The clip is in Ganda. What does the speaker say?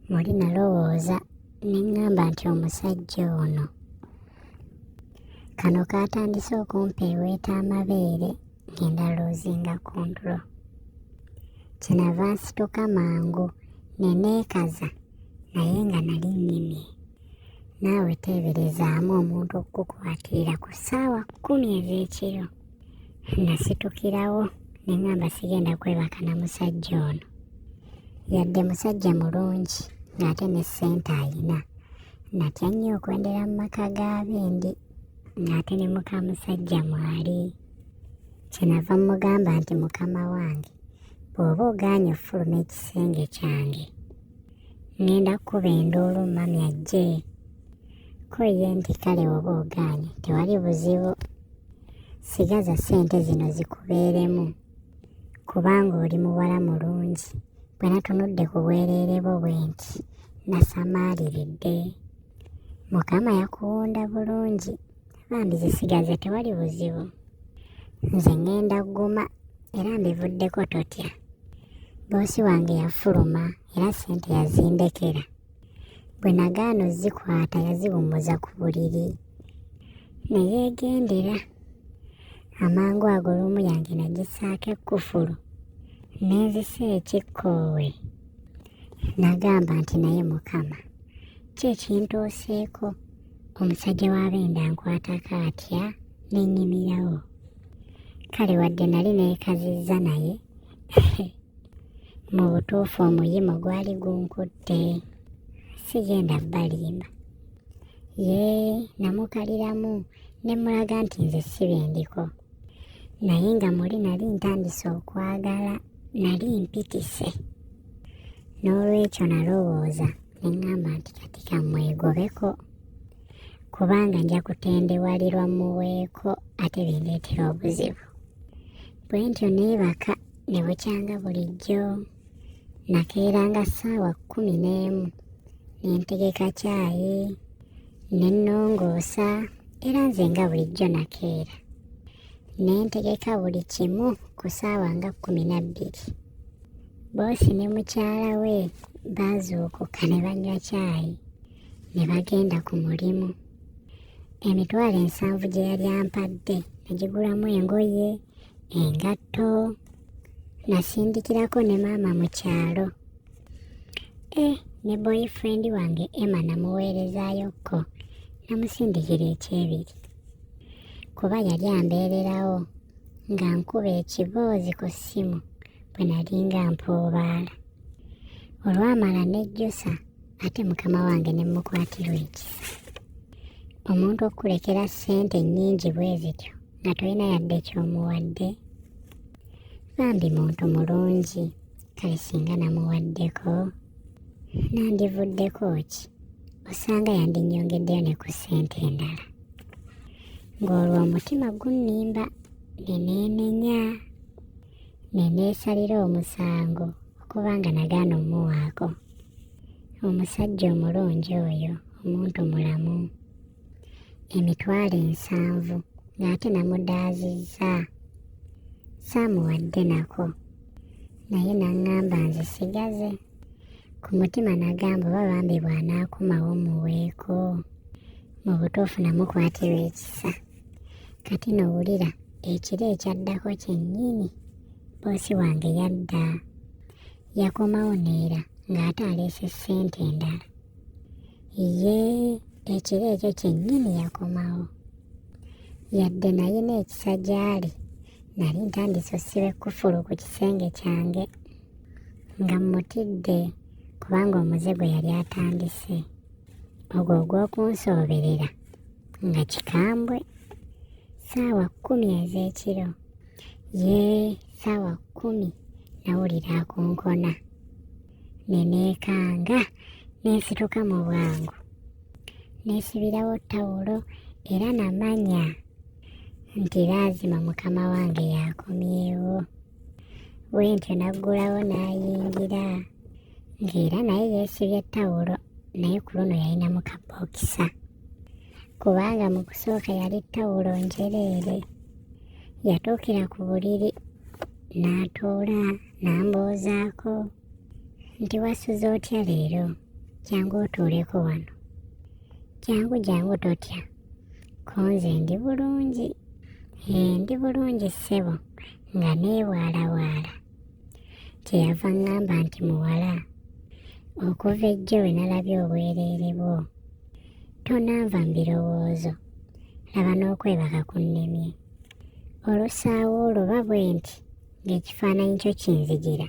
Muli nalowooza ne ŋŋamba nti omusajja ono kano kaatandise okumpeeweeta amabeere ngenda loozinga control. Kyenava nsituka mangu ne neekaza naye nga nali nnyimye. Naawe teeberezaamu omuntu okukukwatirira ku ssaawa 10 ez'ekiro. Nasitukirawo ne ŋŋamba sigenda kwebaka na musajja ono. Yadde musajja mulungi ng'ate ne ssente ayina. Natya nnyo okwendera mu maka g'abendi ng'ate ne muka musajja mwali. Kyenava mmugamba nti mukama wange bw'oba ogaanye okufuluma ekisenge kyange ŋŋenda kukuba enduulu mami ajje. Ko ye nti kale oba ogaanye tewali buzibu. Sigaza ssente zino zikubeeremu kubanga oli muwala mulungi. Bwe natunudde ku bwereere bwo bwe nti nasamaaliridde. Mukama yakuwunda bulungi bambi zisigaze tewali buzibu. Nze ŋŋenda gguma era mbivuddeko totya. Boosi wange yafuluma era ssente yazindekera. Bwe nagaana ozikwata yaziwummuza ku buliri ne yeegendera. Amangu ago luumu yange nagissaako ekkufulu ne nzisa ekikkoowe. Nagamba nti naye Mukama ki ekintuuseeko omusajja w'abenda ankwatako atya ne nnyimirawo. Kale wadde nali neekazizza naye mu butuufu omuyimo gwali gunkutte. Sigenda balimba. Yee namukaliramu ne mmulaga nti nze si bye ndiko. Naye nga muli nali ntandise okwagala nali mpitise. N'olwekyo nalowooza ne ŋŋamba nti kati kammwegobeko kubanga nja kutendewalirwa mmuweeko ate bindeetera obuzibu. Bwe ntyo neebaka ne bukyanga bulijjo. Nakeeranga ssaawa 11 ne ntegeka caayi ne nnongoosa era nze nga bulijjo nakeera. Ne ntegeka buli kimu ku ssaawa nga 12. Boosi ne mukyala we baazuukuka ne banywa caayi ne bagenda ku mulimu. Emitwalo 70 gye yali ampadde nagigulamu engoye, engatto, nasindikirako ne maama mu kyalo. Ne boyfriend wange Emma namuweerezaayokko namusindikira ekyebiri. Kuba yali ambeererawo nga nkuba ekiboozi ku ssimu bwe nalinga mpoobaala. Olwamala nejjusa ate mukama wange ne mmukwatirwa ekisa. Omuntu okukulekera ssente nnyingi bwe zityo nga tolina yadde ky'omuwadde. Bambi muntu mulungi, kale singa namuwaddeko nandivuddeko ki? Osanga yandinnyongeddeyo ne ku ssente endala. Ng'olwo omutima gunnimba ne neenenya ne neesalira omusango okubanga nagaana ommuwaako. Omusajja omulungi oyo omuntu mulamu. Emitwalo 70 ng'ate namudaazizza. Saamuwadde nako naye n'aŋŋamba nzisigaze. Ku mutima nagamba oba bambi bw'anaakomawo muweeko. Mu butuufu namukwatirwa ekisa. Kati no wulira ekiro ekyaddako kyennyini boosi wange yadda. Yakomawo neera ng'ate aleese ssente endala. Ye ekiro ekyo kyennyini yakomawo. Yadde nalina ekisa gy'ali, nali ntandise ossiba ekkufulu ku kisenge kyange nga mmutidde kubanga omuze gwe yali atandise ogwo ogw'okunsooberera nga kikambwe. Ssaawa 10 ez'ekiro, ye ssaawa 10 nawulira akunkona ne neekanga ne nsituka mu bwangu. Neesibirawo ttawulo era namanya nti laazima mukama wange yakomyewo. Bwe ntyo n'aggulawo n'ayingira ng'era naye yeesibye ttawulo naye ku luno yalinamu kabookisa kubanga mu kusooka yali ttawulo njereere. Yatuukira ku buliri n'atuula n'ambuuzaako nti wasuze otya leero? Jangu otuuleko wano. Jangu jangu totya. Ko nze ndi bulungi. Ee ndi bulungi ssebo nga neebwalawaala. Kye yava aŋŋamba nti muwala, okuva ejjo lwe nalabye obwereere bwo, tonanva mu birowoozo, laba n'okwebaka kunnemye. Olusaawo oluba bwe nti ng'ekifaananyi kyo kinzijira.